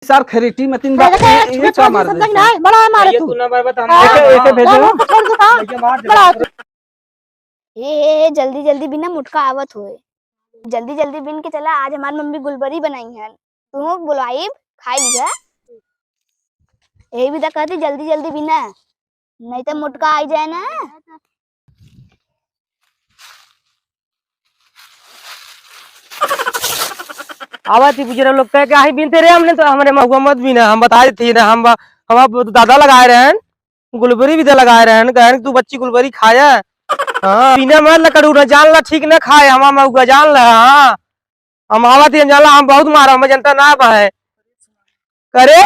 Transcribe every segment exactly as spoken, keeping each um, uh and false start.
सार खरीटी मतिन बा, अरे, ये, ये छोटा का मार सब देते? नहीं, बड़ा है मारे ये तू। तू ना मार, बता, हाँ, मार। एके, एके भेजो। हाँ, तो छोड़ दो, हाँ। भैया मार दे। बड़ा है। ए, ए, ए, जल्दी, जल्दी बिना, मोटका आवत होए। जल्दी, जल्दी बिन के चला, आज हमार मम्मी गुलबरी बनाई है। तू बुलाइब, खाई लिया। यही भी तो कहती, जल्दी, जल्दी बिना, नहीं तो मोटका आई जाए ना। आवा थी बुजुर्ग लोग कह के, "आही बीनते रे, हमने तो, हमरे महुआ मत बीना, हम बताए थी ना, हम, हम अब दादा लगाए रहन, गुलबरी भी तो लगाए रहन, कहन तू बच्ची गुलबरी खाया।" हाँ, बीना मत लकड़ू ना, जान ला ठीक ना खाए, हमार महुआ जान ला, हाँ। हम आवा थी, हम जान ला, हम बहुत मारा, हम जनता ना बा है। करे,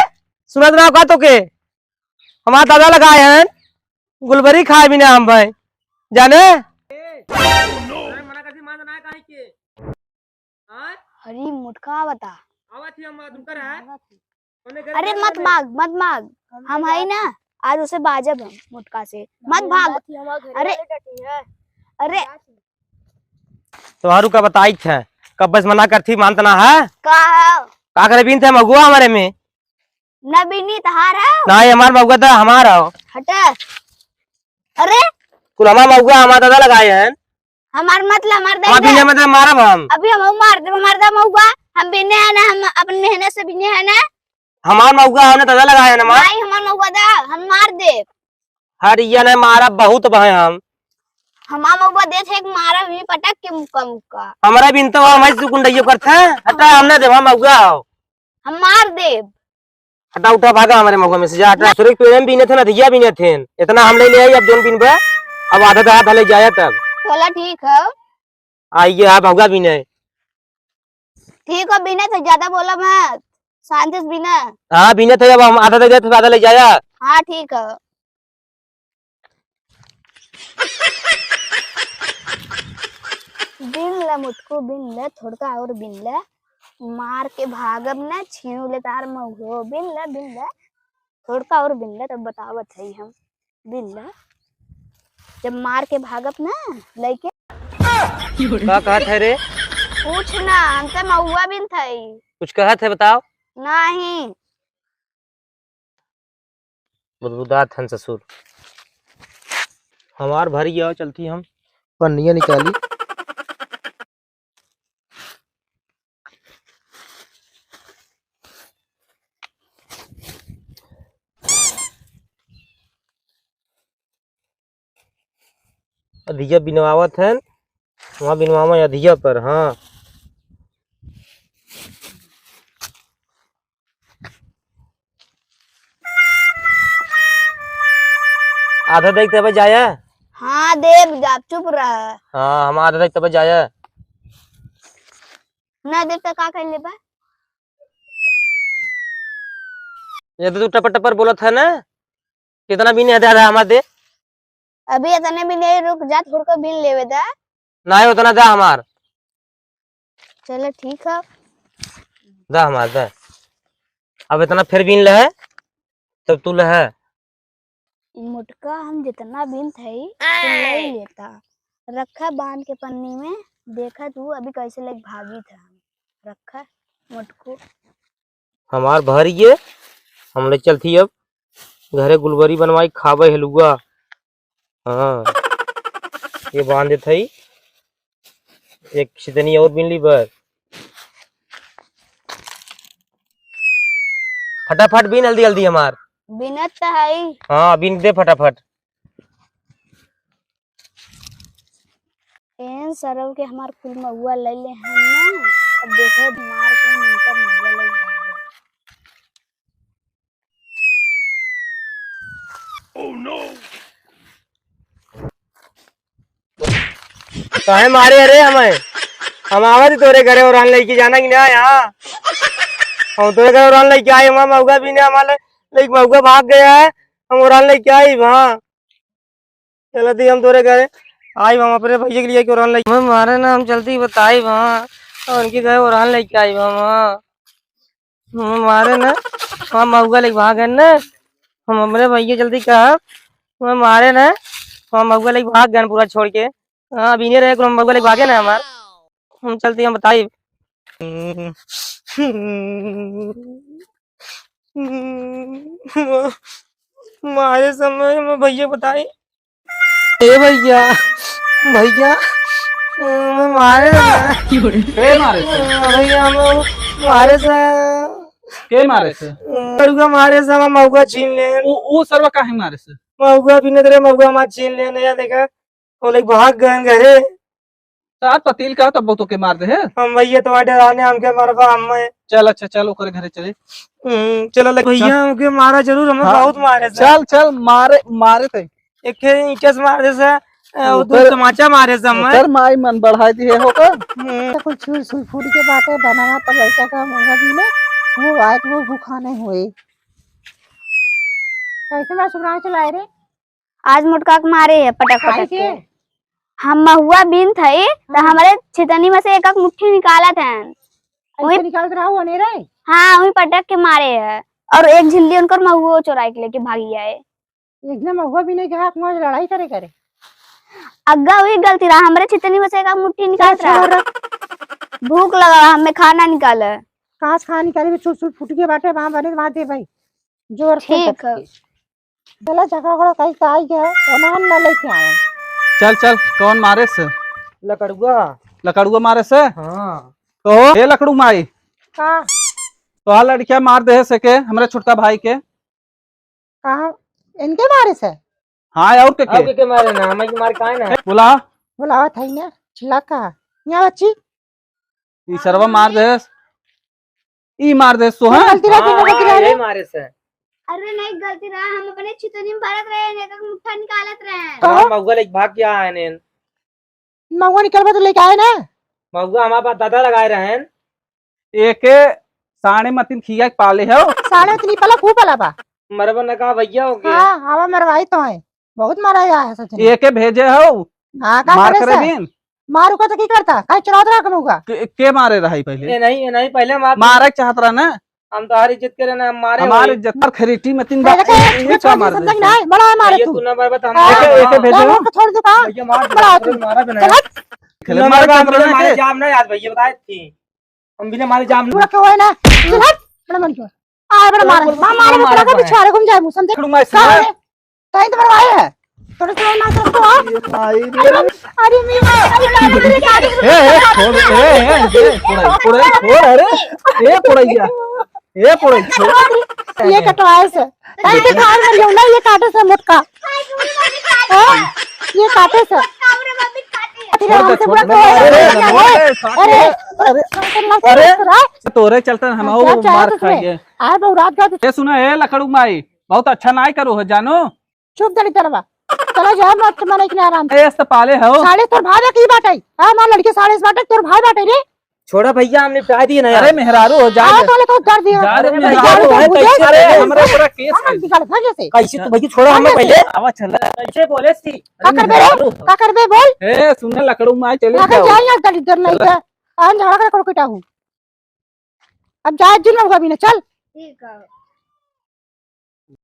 सुनत ना का तो के? हमार दादा लगाए हैं, गुलबरी खाए बिना हम भाई, जाने? ए, अरे मना कर दी, मार ना काहे के? हाँ? अरे मोटका बता। आवत ही हम, तुम कर है? अरे मत भाग, मत भाग, हम है ना, आज उसे बाजब हम मोटका से, मत भाग। अरे, अरे, तोहारू का बताई थे, कब बस मना करथी, मानत ना है। का? का करे बीन थे महुआ हमारे में? ना बीनी तहार है? ना, ये हमार महुआ था, हमार हो। हटे। अरे। कुल हमार महुआ, हमार दादा लगाए हैं। हमार मतलब, हमार हमार दादा। बीने मतलब मारब हम। अभी हम मार दे, हमार दादा महुआ, हम बीने है ना, हम अपन मेहनत से बीने है ना। हमार महुआ, हमने दादा लगाए हैं ना, मार। नहीं, हमार महुआ दा, हम मार दे। हरिया ने मारा बहुत भाई हम। हमार महुआ देत है एक मारा भी पटक के मुक्का मुक्का। हमरा बिन तो हम ऐसे गुंडइयो करत है। हटा, हम ना देब, हम महुआ हो। हम मार देब। हटा, उठा, भागा हमारे महुआ में से, जा, हटा। सुरेश पेड़े में बीने थे ना, धिया बीने थे। इतना हम ले ले आई, अब जोन बीनबे, अब आधा तो हाथ ले जाया तब। चला ठीक है। आइए, आप महुआ बीने। ठीक है, बीने थे, ज्यादा बोला मत, शांति से बीना। हाँ, बीने थे, अब हम आधा दे देते, आधा ले जाया। हाँ, ठीक है। बिन ले मुटकू, बिन ले, थोड़का और बिन ले, मार के भागब ना, छीनू ले तार महुओ, बिन ले, बिन ले, थोड़का और बिन ले, तब बतावत है हम। बिन ले, जब मार के भागब ना, लइके। का कहत है रे? कुछ ना, हम तो महुआ बिन थई। कुछ कहत है, बताओ। नहीं। बुदबुदात हन ससुर। हमार भरी आओ, चलती हम। पन्निया निकाली। अधिया बिनवावत हन, वहाँ बिनवावा अधिया पर, हाँ। आधा देख तब जाया। हाँ, देब, जा, चुप रह। हाँ, हम आधा देख तब जाया। ना देब त का कर लेबा? ये तो तू टपर टपर बोलत है ना, कितना बीने है, आधा हमार दे। अभी इतने भी नहीं, रुक जा, थोड़का बीन लेवे दा। नहीं, उतना दा हमार। चलो ठीक है। दा हमार, दा। अब इतना फिर बीन ले है, तब तू ले है। मोटका हम जितना बीन थई, तू ले लेता। रखा बांध के पन्नी में, देखा तू अभी कैसे लग भागी था। रखा मोटको। हमार भर ये, हम ले चलती अब घरे गुलबरी बनवाई खाबे हलुआ। हाँ, ये बांध देत हई, एक सितनी और बीन ली बस। फटाफट बीन, हल्दी हल्दी हमार। बीनत त हई। हाँ, बीन दे फटाफट। एहन सरव के हमार कुल महुआ ले ले हन ना, अब देखो मार के हम इनका महुआ ले ले। काहे मारे अरे हमें? हम आवत ही तोरे घरे ओरान लइके जाना कि ना यहाँ? हम तोरे घरे ओरान लइके आए, हमार महुआ बीने हमार लइके महुआ भाग गया है, हम ओरान लइके आई वहाँ। चलत ही हम तोरे घरे, आई हम अपने भैया के लिए कि ओरान लइके। हमें मारे ना, हम चलती बताई वहाँ, और उनके घरे ओरान लइके आई वहाँ। हमें मारे ना, वहाँ महुआ लेके भाग गए ना। हम हमरे भैया जल्दी कहा, हमें मारे ना, वहाँ महुआ लेके भाग गए पूरा छोड़ के। हाँ, अभी नहीं रहे, हम महुआ लेके भागे ना हमार। हम चलती हम बताई। हम्म, मारे समय में भैया बताई। ए भैया, भैया, मैं मारे ना। के मारे से? भैया, हम मारे से। के मारे से? लड़का मारे से, हम मौका छीन ले। उ, उ सरवा काहे मारे से? महुआ बीनत रहे, महुआ हमार छीन लेन, या देखा, वो लोग भाग गए घरे। सात पतील का तब तो के मार दे है। हम भैया तो डराने हमके मरबा हम में। चल अच्छा, चल ओकरे घरे चले। हम्म, चलो लग भैया, हमके मारा जरूर, हमें हाँ। बहुत मारे से। चल, चल, मारे, मारे थे। एक खे ईंटे से मारे से, अ, वो दो तमाचा मारे से हमें। ओकर माई मन बढ़ाई दिए हो का? हम्म। तो कुछ छुल छुल फूट के बाटे, बनावा तो लड़का का मौका भी में, वो आए तो वो भूखा नहीं हुए। कैसे मैं सुबह चलाए रे? आज मोटका के मारे है पटक काहे पटक के? के। हम महुआ बीनत हई, त हाँ। हमरे छितनी में से एक एक मुट्ठी निकालत हैं। ऐसे वही निकालत रहो, अनेरे? हाँ, वही पटक के मारे है। और एक झिल्ली उनकर महुआ चोराई के लेके भागी आए। एक दिन महुआ बीने के हाथ में लड़ाई करे करे। अग्गा वही गलती रहा, हमरे छितनी में से एक एक मुट्ठी निकालत चल, रहा। छोड़। भूख लगा, हमें खाना निकाले। कहाँ से खाना निकाली? छुल छुल फूट के बाटे, वहाँ बने, वहाँ दे भाई। जोर से ठीक है। बच के। चला, झगड़ा उगड़ा कहीं से आई गया, ओना हम ना लेके आए। चल, चल, कौन मारे से? लकड़ुआ। लकड़ुआ मारे से? हाँ। तो ए लकड़ू माई। का? तोहार लड़किया मार दे से के, हमरे छोटका भाई के। कहाँ? इनके मारे से? हाँ, और के, के? आपके के मारे ना, हमें के मारे काहे ना? बोला। बोलावत है ना, चिल्ला का? यहाँ बच्ची। ई सरवा मार देस। ई मार देस तो, हाँ? गलती रहा, हाँ, गलती रहा हाँ, रे। यही मारे से। अरे नहीं, गलती रहा, हम अपने छितनी में भरत रहे, एक एक मुट्ठा निकालत रहे। कहो। हाँ, महुआ लेके भाग गया है ने। महुआ निकलबा तो लेके आए ना। महुआ हमारे पास दादा लगाए रहे हैं। एके साढ़े मतीन खिया के पाले हो। साढ़े मतीन पला, खूब पला बा। मरबा न कहा भैया हो गए। हाँ, हवा मरवाई तो है। बहुत मारा या है सच में। एके भेजे हो। हाँ, का मार करे करे से? दिन। मारू का तो की करता? काहे चुरावत रहा कबहुआ? के, के मारे रही पहले? ये नहीं, ये नहीं, पहले हम आप मारे चाहत रहा ना। हम तो हर इज्जत करे ना, हम मारे हमार होई। इज्जत पर खरीटी में तीन बार देखे, ये ये का छोड़ मार समझ देते? नहीं, बड़ा है मारे भैया, तू। तू ना मार बता, हम हाँ। एके, एके भेजे हो? को छोड़ दो का? भैया मार बड़ा दे, तू। मारा भी नहीं। चल हट। तू ना मार मार बता, बता, हम बिना मारे के? जाम ना याद भैया बताए थी। हम बिना मारे जाम पूरा ना। क्यों है ना? चल हट, बड़ा मन क्यों? आ, बड़ा मार। मार, मार, मार, मार, मार। पिछाड़े घूम जाए, मुसम देख। खड़ू मार कहाँ से। है? कहीं तो मरवाए है। थोड़े से ना कर तो आ। ये माई रे। अरे, अरे, मी, अरे, ए, ए, छोड़, ए, ए, ए, पोड़ई, पोड़ई, छोड़, अरे, ए, पोड़ैया, ए, पोड़ई, छोड़। ये कटवाए से। अरे, ये खाए मर गया ना, ये काटे से मोटका। हाँ, ये काटे से। छोड़ दे, हमसे छोड़ बुरा दे, कोई अरे, नहीं है। अरे, अरे, अरे, अरे, अरे, तोरे चलते हम क्या वो चाहे मार तुझमें? खाएंगे। आए बहु रात का तू। ए, सुनो, ए, लकड़ू माई, बहुत अच्छा नाई करो हो, जानो। चुप दलिद्दरवा। चला जा, मत मने इतने आराम से। ए, ऐसे पाले हो। साले तोर भाई की बाटे। हाँ, मार लड़के साले से बाटे, तोर भाई बाटे रे। छोड़ा भैया, हमने प्यार दिए ना यार। अरे मेहरारू हो, जा हाँ, दे। तो ले तो कर दिया। जा रे, अरे मेहरारू भैया, है, मुझे कैसे? अरे, हमरा पूरा केस हम है। निकाल भागे से। कैसे तू भैया, छोड़ा हमें भागे से। पहले। आवा चल। कैसे बोले सी? का करबे रे? मेहरारू। का करबे बोल? ए, सुन लकड़ू माई चले अगर जाओ। जाए यार दलिद्दर नहीं चला। का। हम झगड़ा कर करो किटा हूँ। अब जा जिन होगा भी ना, चल। ठीक है।